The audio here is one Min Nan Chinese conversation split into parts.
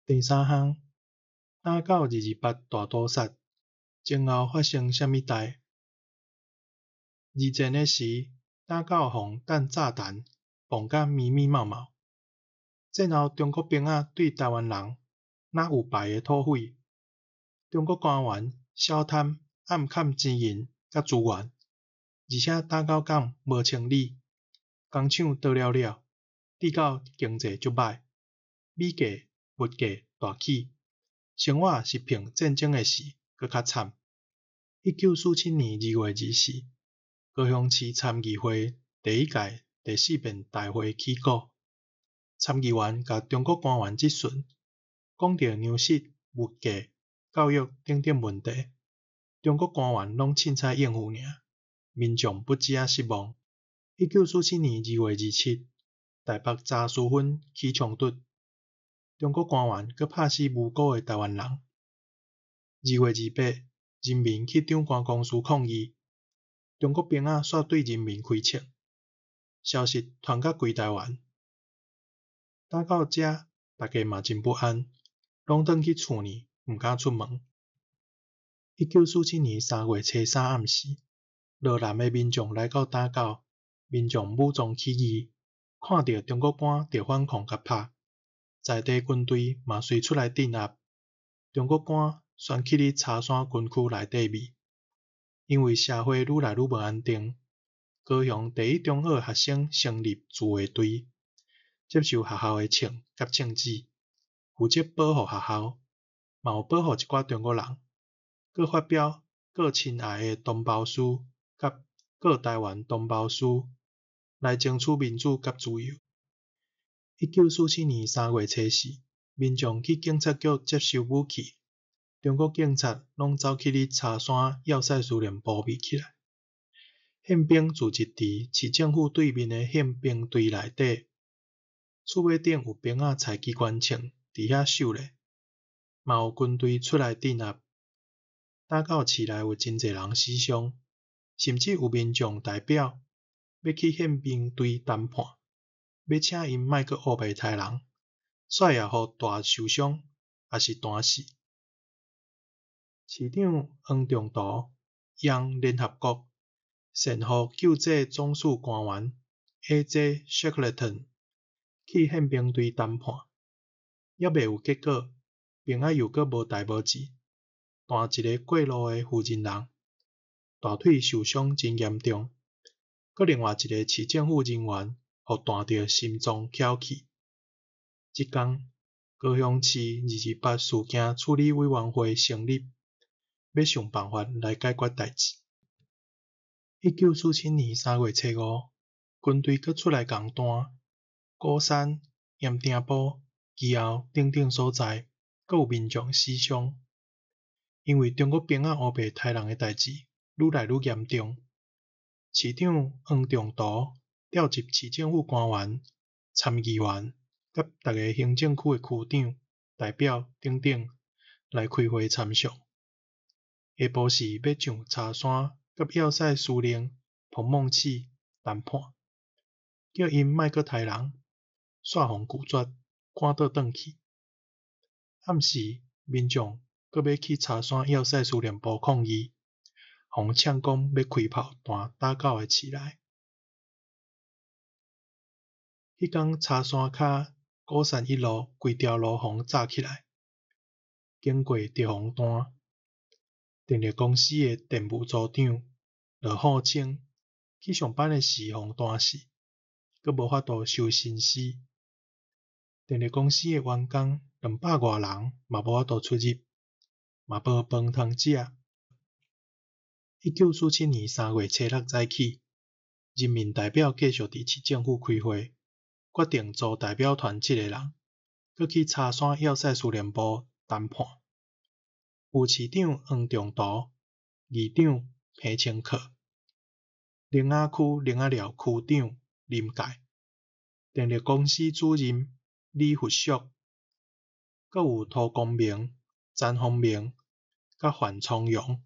第三項，打狗二二八大屠殺前後發生啥物代？二戰的時，打狗予彈炸彈爆甲密密茂茂。戰後中國兵仔對臺灣人若有牌的土匪，中國官員小貪暗崁錢銀佮資源，而且打狗港無清理，工廠倒了了，致到經濟足䆀，米價、物價大起，生活是憑戰爭的時閣較慘。1947年2月24，高雄市參議會第一屆第四遍大會起鼓，參議員共中國官員質詢，講著糧食、物價、教育等等問題，中國官員攏凊彩應付爾，民眾不止仔失望。1947年2月27，台北茶書芬起衝突，中國官員閣拍死無辜的臺灣人。2月28，人民去長官公署抗議，中國兵仔煞對人民開槍，消息傳甲規臺灣。打到遮，大家嘛真不安，攏轉去厝裡，毋敢出門。1947年3月初三暗時，羅南的民眾來到打狗，民眾武裝起義，看著中國官著反抗共拍，在地軍隊嘛隨出來鎮壓，中國官旋去佇柴山軍區內底避。因為社會愈來愈無安定，高雄第一中學學生成立自衛隊，接受學校的槍佮銃子，負責保護學校，嘛有保護一寡中國人，閣發表告親愛的同胞書佮告臺灣同胞書，來爭取民主佮自由。1947年3月初四，民眾去警察局接收武器，中國警察攏走去佇柴山要塞司令部避起來。憲兵駐紮佇市政府對面的憲兵隊內底，厝尾頂有兵仔踩機關槍佇遐守咧，嘛有軍隊出來鎮壓。打狗市內有真濟人死傷，甚至有民眾代表欲去憲兵隊談判，欲請𪜶莫閣烏白刣人，煞也予彈受傷，抑是彈死。市長黃仲圖用聯合國善後救濟總署官員 A.J. Shackleton 去憲兵隊談判，猶未有結果，兵仔又閣無代無誌，彈一個過路的婦人人，大腿受傷真嚴重，閣另外一個市政府人員予彈著心臟翹去。這工，高雄市二二八事件處理委員會成立，欲想辦法來解決代誌。1947年3月初五，軍隊閣出來共彈，鼓山、鹽埕埔、旗後等等所在，閣有民眾死傷。因為中國兵仔烏白刣人的代誌愈來愈嚴重，市長黃仲圖調集市政府官員、參議員佮逐个行政區的區長、代表等等來開會參詳。下晡時欲上柴山佮要塞司令彭孟緝談判，叫𪜶莫閣刣人，煞予拒絕，趕倒轉去。暗時民眾閣欲去柴山要塞司令部抗議，予嗆講欲開炮彈打狗的市內。彼工柴山跤鼓山一路規條路予炸起來，經過就予彈。電力公司的電務組長羅浩清去上班的時予彈死，閣無法度收身屍。電力公司的員工兩百外人嘛無法度出入，嘛無飯通食。1947年3月初六早起，人民代表繼續佇市政府開會，決定組代表團七個人，閣去柴山要塞司令部談判。有市長黃仲圖、議長彭清靠、苓仔區苓仔寮區長林介、電力公司主任李佛淑，閣有塗光明、詹宏明佮范聰榮。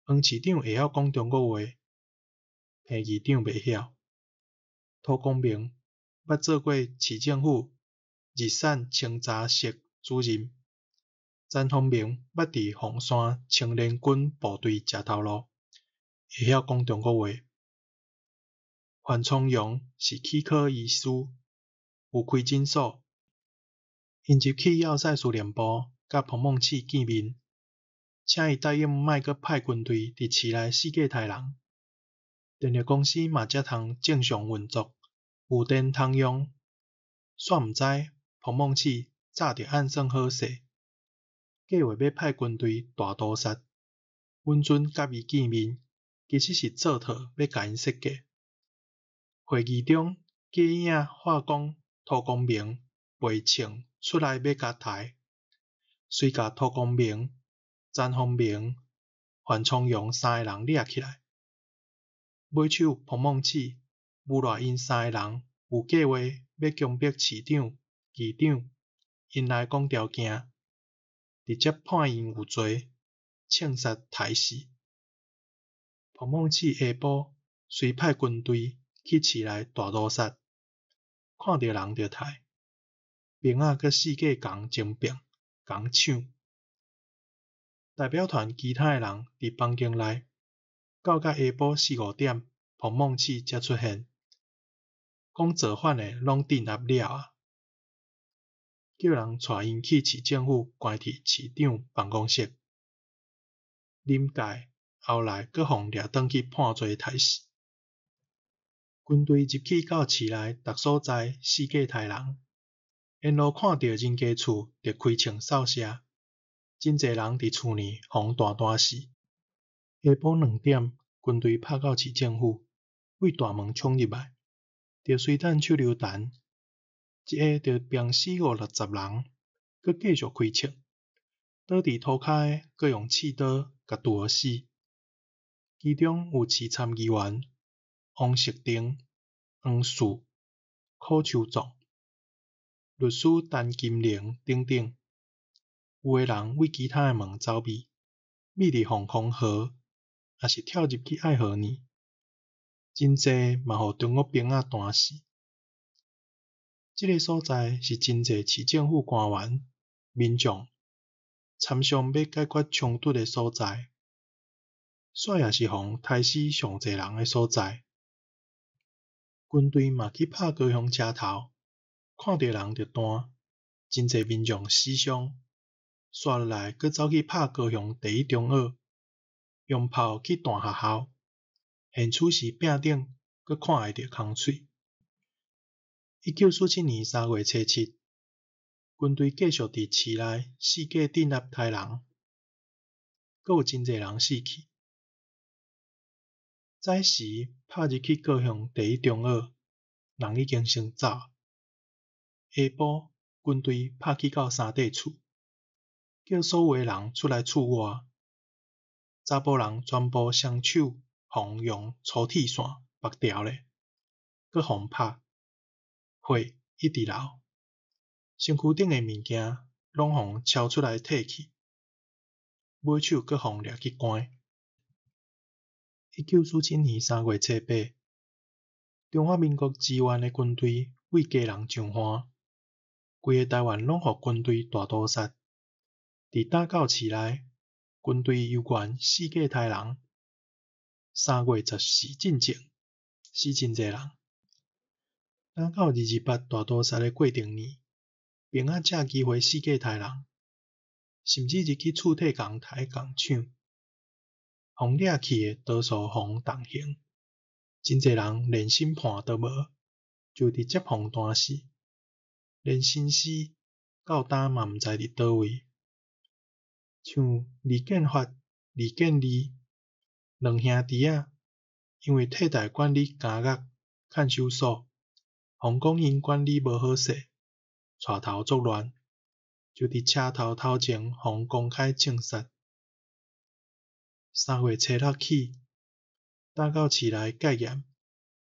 黃市長會曉講中國話，彭議長袂曉。塗光明捌做過市政府日产清查室主任。陈宏明捌伫凤山青年军部队食头路，会晓讲中国话。范崇荣是齿科医师，有开诊所。𪜶入去要塞司令部，佮彭孟缉见面，请伊答应莫阁派军队伫市内四界刣人。电力公司嘛才通正常运作，有电通用。煞毋知彭孟缉早就暗算好势，计划欲派军队大屠杀。阮准佮伊见面，其实是做套欲共𪜶设计。会议中，假影化工涂光明袂称出来欲共刣，遂共涂光明、陈宏明、范崇荣三个人掠起来。尾手彭孟缉诬赖𪜶三个人有计划欲强迫市长、议长𪜶来讲条件，直接判𪜶有罪，枪杀刣死。彭孟缉下晡随派军队去市内大屠杀，看著人就刣，兵仔阁四界共争辩、共抢。代表团其他的人伫房间内，到甲下晡四五点，彭孟缉才出现，讲造反的拢镇压了啊，叫人带𪜶去市政府关伫市长办公室。临界后来阁予掠转去判罪刣死。军队入去到市内逐所在四界刣人，沿路看著人家厝就开枪扫射，真济人伫厝内予弹弹死。下晡2点，军队拍到市政府，对大门冲入来，就随弹手榴弹，一下就病死五六十人，阁继续开枪，倒伫涂跤的阁用刺刀共剁死。其中有市参议员王锡定、黄树、柯秋壮、律师陈金玲等等。有的人对其他的门走避，覕伫防空壕，抑是跳入去爱河里，真济嘛予中国兵仔弹死。这个所在是真济市政府官员、民众参商欲解决冲突的所在，煞也是予刣死上济人的所在。军队嘛去拍高雄车头，看著人就弹，真济民众死伤。煞落来阁走去拍高雄第一中学，用炮去弹学校，现此时饼顶阁看会著空喙。1947年3月初7，军队继续伫市内四界镇压刣人，阁有真济人死去。早时拍入去高雄第一中学，人已经先走。下晡军队拍去到三块厝，叫所有的人出来厝外，查埔人全部双手予用粗铁线缚牢咧，阁予拍，血一直流，身躯顶的物件拢予抄出来提去，尾手阁予掠去关。1947年3月初8，中华民国支援的军队对基隆上岸，规个台湾拢予军队大屠杀。伫打狗市内，军队犹原四界刣人。3月14进前，死真济人。打到228大屠杀的过程呢，兵仔藉机会四界刣人，甚至入去厝体共刣共抢。予掠去的多数予重刑，真济人连审判都无，就直接予弹死，连身尸到今嘛毋知伫佗位。像李建发、李建利两兄弟仔，因为替代管理监狱看守所，予讲𪜶管理无好势，带头作乱，就伫车头头前予公开枪杀。3月初6起，打狗市内戒严，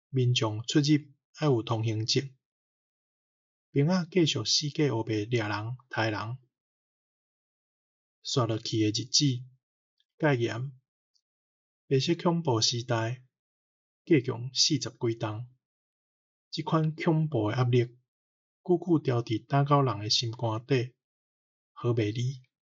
民众出入爱有通行证。兵仔继续四界乌白掠人、刣人。煞落去的日子，戒严，白色恐怖时代，加强四十几冬，这款恐怖的压力，久久牢佇膽狗人的心肝底，好袂離。